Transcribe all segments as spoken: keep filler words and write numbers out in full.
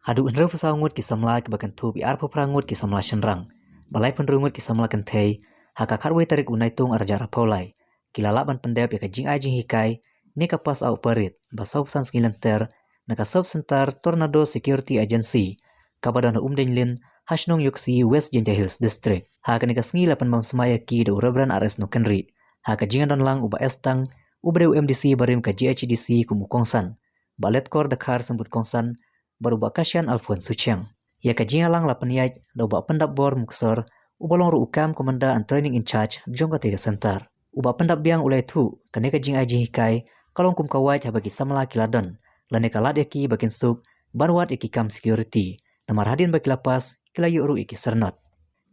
Haduh hynriewphew saw ngut ki samla kiba kynthup ïa arphew phra ngut ki samla shynrang, ba laiphew hynriew ngut ki samla kynthei, ha ka khatwei tarik u Naitung arhajar arphew lai, ki la lah ban pyndep ïa ka jingai jinghikai ne ka pass out parade ba sawphew san sngi lynter na ka Sub Centre Tornado Security Agency kaba don ha Umdeiñlin, ha shnong Iooksi, West Jaiñtia Hills District. Ha kane ka sngi la pynbam smai ïa ki da u Reverend R S Nongkynrih, ha ka jingdon lang u Bah Estang, uba dei u M D C barim ka J H A D C kum u kongsan, Bah Letkor Dkhar symbud kongsan, bad u Bah Kashian Alphonse Suchiang. Ïa ka jingïalang la pynïaid da u Bah Pyndapbor Muksor, uba long ruh u Camp Commander and Training in Charge jong katei ka centre. U Bah Pyndapbiang u la ïathuh, kane ka jingai jinghikai ka long kum ka wait haba ki samla ki la don, lane ka lad ïa ki ba kin suk ban wad ïa ki kam security, namar hadien ba ki la pass, ki la ïoh ruh ïa ki syrnod.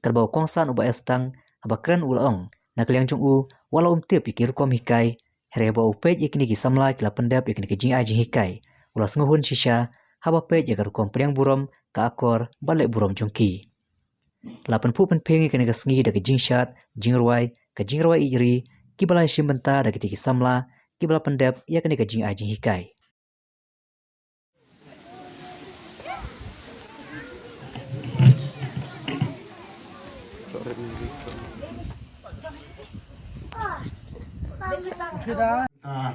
Katba u kongsan u Bah Estang, haba kren u la ong, na ka liang jong u, wat la um tip ïa ki rukom hikai, hynrei haba u peit ïa kine ki samla ki la pyndep ïa kine ki jingai jinghikai, u la sngewhun shisha haba peit ïa ka rukom pdiang burom, ka akor bad leh burom jong ki. La pynphuh pynphieng ïa kane ka sngi da ka jingshad, jingrwai, ka jingrwai ïeit ri, kiba la ïashim bynta da kitei ki samla kiba la pyndep ïa kane ka jingai jinghikai. Ah,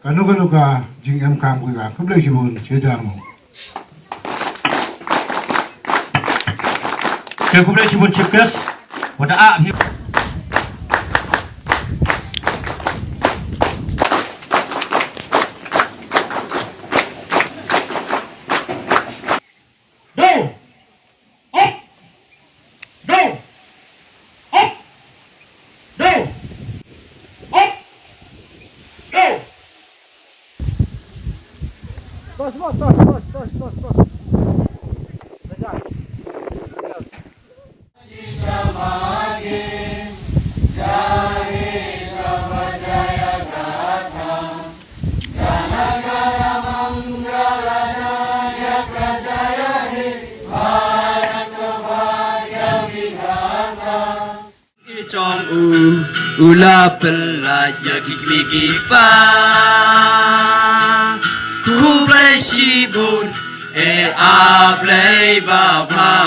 kano kano ka jingem kam ka, khublei shibun, che jar mo. Khublei shibun Chief Guest. Wada ah hi. Down. Up. Down. Up. Down. Up. Down. Bas, bas, bas. Kejar. Jong u, u la pynlait ïa ki kmie ki kpa. Khublei shibun, eh, A Blei babha.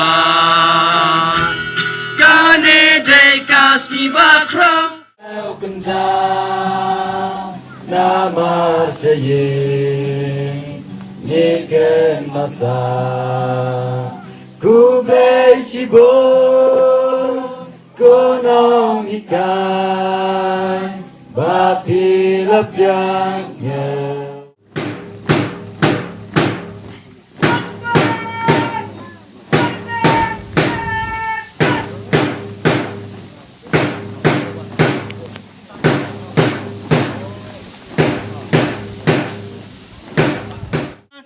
Kane dei ka sngi ba khraw. Kynja namar sha ïing ngi kynmaw sa. Khublei shibun. Ko nonghikai ba phi la pdiang sngewbha.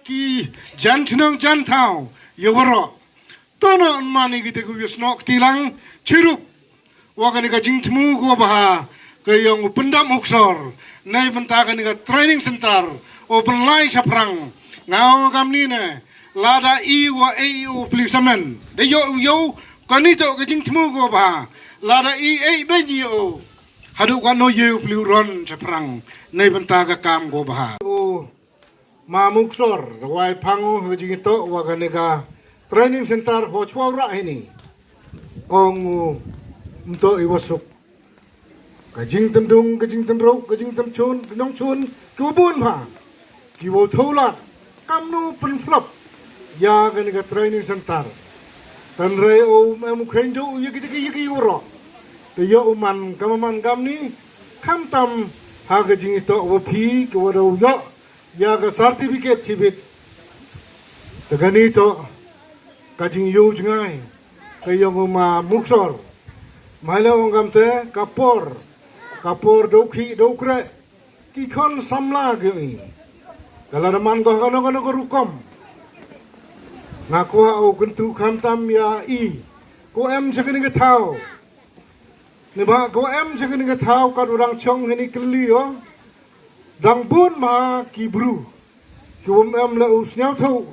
Ki jan chnong jan thaw ïa waroh. To nang man ïa kito kiba ïasnoh kti lang chirup. Wa kane ka jingthmu kaba bha ka ïong u Pyndap Muksor, na bynta kane ka training center u pynlait shaphrang. Nga ong kumne, lada i wa ei u pli samen da ïoh u ïoh kane to ka jingthmu kaba bha. Lada i ei beiñ ïoh haduh katno ïoh u pli ron shaphrang na bynta ka kam kaba bha. Ma Muksor, da wai phang u ha ka jingïatoh wa kane ka training center ho chwa u rah hini. Ong u mtoh i wa suk. Ka jingtyndung, ka jingtynruh, ka jingtynchun, ka nongchun, ki wa bun bha. Ki wa tholat, kamnu pynphlop ïa kane ka training center. Tynrai u em u kheiñ duh ïa ki, ïa ki, ïa ki waroh. Te ïoh u man, kam man kamni, khamtam ha ka jingïatoh wa phi, ki wa da u ïoh ïa ka certificate chibit. Te kane to ka jingïoh jngai ka ïong u ma Muksor. Mai la ong kamte ka por, ka por dau khih dau kreh ki khon samla ki ïong i. Ka la da man ko kano kano ka rukom. Nga kwah u kyntu khamtam ïa i ko em cha kane ka thaw. Ni ba ko em cha kane ka thaw kat u dang chong hini kylli o. Dang bun ma ki bru ki wam em la u sñiawthuh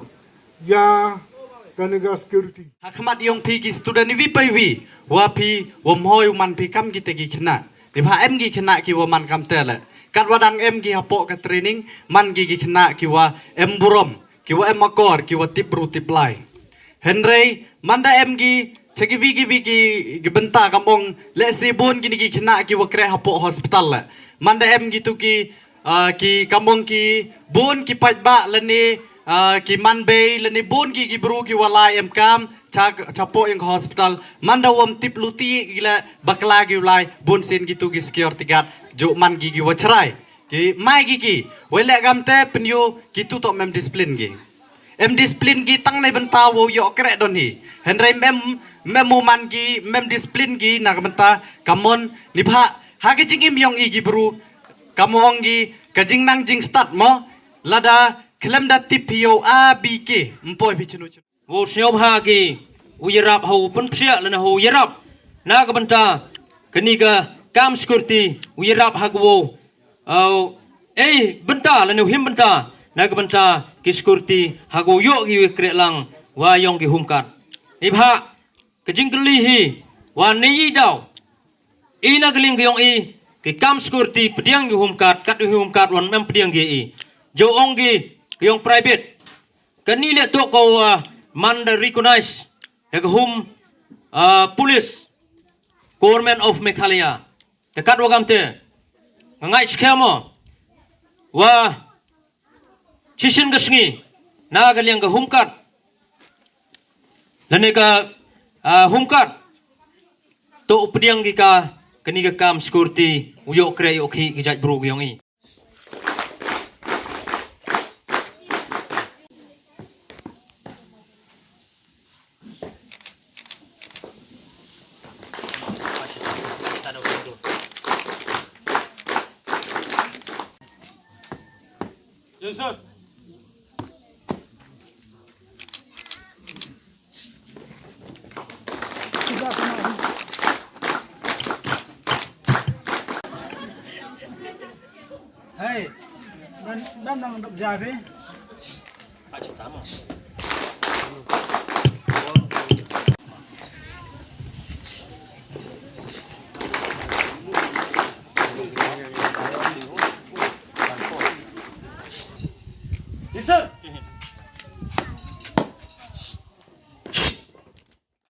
ïa kane ka security. Ha khmat ïong phi ki student iwi pa iwi, wa phi wam hoi u man phi kam kite ki khynnah. Ni ba em ki khynnah ki wa man kamte le. Kat wa dang em ki hapoh ka training, man ki ki khynnah ki wa em burom. ki wa em akor, ki wa tip bru tip blai. Hynrei man da em ki cha ki wi ki wi ki, ki bynta, kam ong lehse bun kine ki khynnah ki wa kreh hapoh hospital leh. Man da em kitu ki, ah, ki, kam ong ki bun ki paidbah lane, ah, ki manbei lane bun ki, ki bru ki wa lai em kam cha, chapoh ïa ka hospital. Man da wam tip luti ki leh bakla ki u lai, bun sien kitu ki security guard jooh man ki, ki wa chrai. Ki mai ki ki, wei leh kamte pynïoh kitu toh mem discipline ki. Em discipline ki tang na bynta wow ïoh kreh don hi. Hynrei mem, mem u man ki, mem discipline ki na ka bynta ka mon. Neibhah ha ka jingim yong i ki bru, kam ong ki ka jingnang jingstad mo. Lada khlem da tip hi yow a bi ki, ym poi phi chinu chinu. Wow sñiawbha ki u ïarap ha u pynpsiah lane ha u ïarap na ka bynta kani ka kam security, u ïarap ha ka wow, uh, ei bynta lane u him bynta na ka bynta ki security ha ka wow ïoh ki u kreh lang wa yong ki home guard. Neibhah ka jingkylli hi wa ne i daw i na ka liang ka yong i ki kam security pdiang ki home guard, kat u home guard wan mem pdiang ki i. Jooh ong ki ka yong private. Kani leh toh ko, ah, man da recognize da ka home, ah, police, Government of Meghalaya. Te kat wa kamte nga ngai skhem mo wa chisien ka sngi na ka liang ka home guard lane ka, ah, home guard toh u pdiang ki ka kani ka kam security u ïoh kreh ïoh khih ki jait bru ki yong i. Hey, dan dan nang dok jabe.